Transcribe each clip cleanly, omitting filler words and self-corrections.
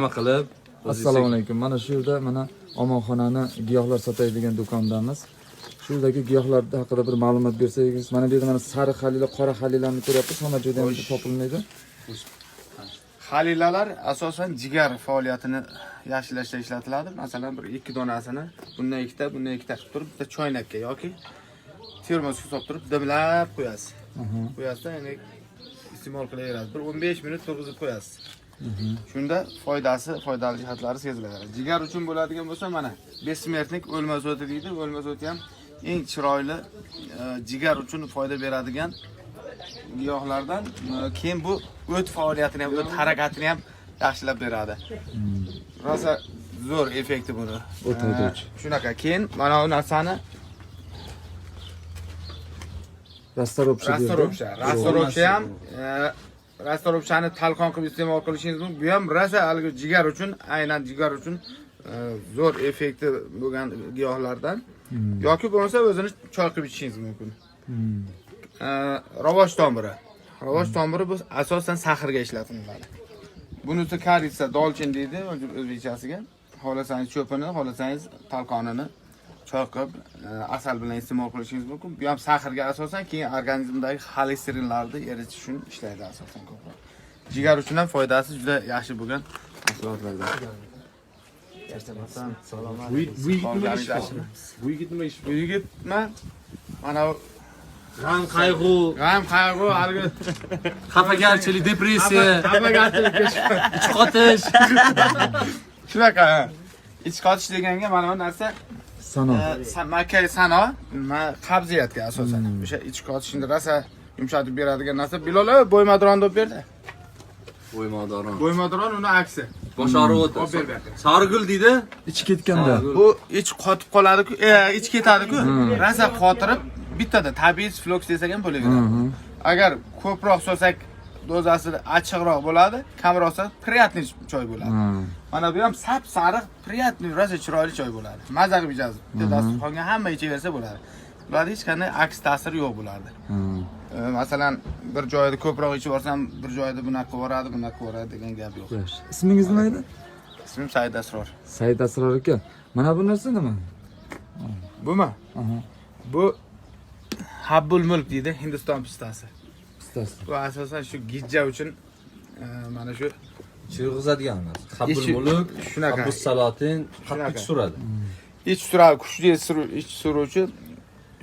Nima qilib? Assalomu alaykum. Mana shu yerda mana omonxonani giyohlar sotadigan do'kondamiz. Shu yerdagi giyohlar haqida bir ma'lumot bersangiz. Mana bu yerda mana sariq halila, qora halilarni ko'ryapmiz. Hamma joyda ham topilmaydi. Halilalar asosan jigar faoliyatini yaxshilashda ishlatiladi. Masalan, bir ikki donasini bundan ikkita, bundan ikkita qilib turib, bitta choynakka yoki termosga solib turib dimlab qo'yasiz. Qo'yasizda, ya'ni iste'mol qilaverasiz. Bir 15 minut turg'izib qo'yasiz. Shunda foydasi, foydali jihatlari seziladi. Jigar uchun bo'ladigan bo'lsa, mana бессмертник, o'lmas o'ti deydi. O'lmas o'ti ham eng chiroyli jigar uchun foyda beradigan giyohlardan. Keyin bu o't faoliyatini ham, o't harakatini ham yaxshilab beradi. Rosa zo'r effekti buni. O't haydovchi. Shunaqa. Keyin mana bu narsani Расторопша deyildi. Расторопша. Расторопша ham расторопша ni talqon qilib iste'mol qilishingiz mumkin. Bu ham rosa haligi jigar uchun, aynan jigar uchun zo'r effekti bo'lgan giyohlardan. Yoki bo'lmasa o'zini choy qilib ichishingiz mumkin. Rovoj tomiri. Rovoj tomiri bu asosan saxirga ishlatiladi. Bunisi корица, dolchin deydi o'zbekchasiga. Xohlasangiz cho'pini, xohlasangiz talqonini choy qilib, asal bilan iste'mol qilishingiz mumkin. Bu ham saxirga asosan, keyin organizmdagi xolesterinlarni eritish uchun ishlaydi asosan ko'proq. Jigar uchun ham foydasi juda yaxshi bo'lgan mahsulotlardan. Bu yigit nima ish? Bu yigit nima ish? Bu yigitmi? Mana bu G'am, qayg'u, g'am, qayg'u, haligi xafagarchilik, depressiya, xafagarchilik. Ich qotish. Shunaqa. Ha. Ich qotish deganga mana bu narsa Sano. Makka sano, qabziyatga asosan. O'sha ich qotishni rosa yumshatib beradigan narsa. Bilol, bo'ymadron deb berdi. Bo'ymadoron. Bo'ymadron uni aksi. Bosh og'rig'i o'ti. Olib ber bu yoqqa. Sarigul deydi. Ichi ketganda. Bu ich qotib qoladi-ku, ich ketadi-ku. Rosa qotirib bittada tabiiy floks desak ham bo'laveradi. Agar ko'proq solsak dozasi achchiqroq bo'ladi, kamroq solsak приятный choy bo'ladi. Mana bu ham sap sariq, приятный, rosa chiroyli choy bo'ladi. Maza qilib ichasiz. Bitta dasturxonga hamma ichaversa bo'ladi. Bularda hech qanday aks ta'sir yo'q bularda. Masalan, bir joyda ko'proq ichib yuborsam, bir joyda bunaqa qilib yuboradi, bunaqa qilib yuboradi degan gap yo'q. Yaxshi. Ismingiz nima edi? Ismim Said Asror. Said Asror aka. Mana bu narsa nima? Bumi? Aha. Bu Habbul Mulk deydi, Hindiston pistasi. Pistasi. Bu asosan shu gijja uchun mana shu Chirg'izadigan narsa. Habbul mulk, shunaqa. Habbus salatin, qattiq Shunaqa. suradi. Ich suradi, kuchli ich suruvchi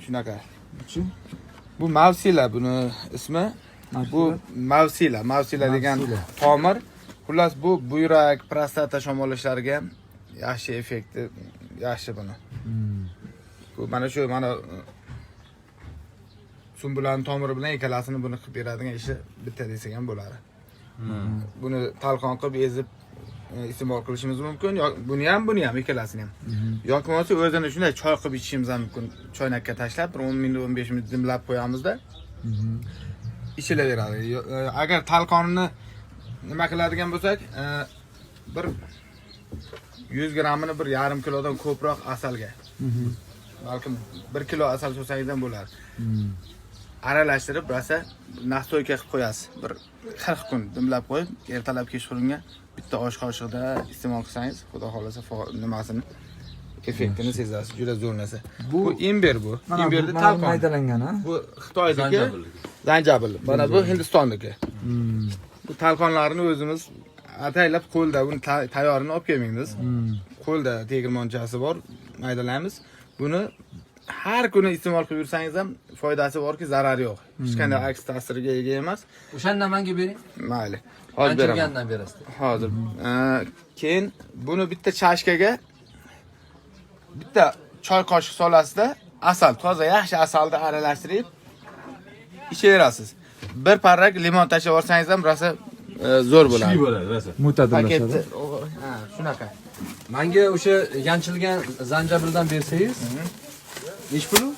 shunaqa. Buchi? Bu mavsila buni ismi. Bu mavsila, mavsila degan Mavsila. tomir. Xullas, bu buyrak, prostata shamollashlariga ham yaxshi effekti, yaxshi buni. Bu mana shu mana sumbulani tomiri bilan ikkalasini buni qilib beradigan ishi bitta desak ham bo'ladi. Buni talqon qilib ezib iste'mol qilishimiz mumkin. Yoki buni ham ikkalasini ham. Yoki bo'lmasa o'zini shunday choy qilib ichishimiz ham mumkin. Choynakka tashlab bir 10 minut, 15 minut dimlab qo'yamizda. Ichilaveradi. Agar talqonni nima qiladigan bo'lsak, bir 100 grammini bir yarim kilodan ko'proq asalga. Balkim 1 kilo asal solsangiz ham bo'ladi. Aralashtirib rosa настойка qilib qo'yasiz. Bir 40 kun dimlab qo'yib, ertalab kechqurunga bitta osh qoshiqda iste'mol qilsangiz, xudo xohlasa nimasini effektini sezasiz. Juda zo'r narsa. Bu imber bu. Mana bu Imberni mana bu talqon. maydalangan, ha? Bu Xitoyniki, Zanjabilniki. zanjabil. Mana bu Hindistonniki. Bu talqonlarni o'zimiz ataylab qo'lda buni tayyorini olib kelmaymiz. Qo'lda tegirmonchasi bor, maydalaymiz. Buni har kuni iste'mol qilib yursangiz ham foydasi borki, zarari yo'q. Hech qanday aks ta'siriga ega emas. O'shandan menga bering. Mayli. Hozir beraman. Yanchilgandan berasiz. Hozir. Keyin buni bitta chashkaga bitta choy qoshiq solasizda asal, toza yaxshi asalni aralashtirib ichaverasiz. Bir parrak limon tashlab yuborsangiz ham rosa zo'r bo'ladi. Bo'ladi rosa. Mo'tadillashadi. Paketni ha, shunaqa. Menga o'sha yanchilgan zanjabildan bersangiz. Nech pul u?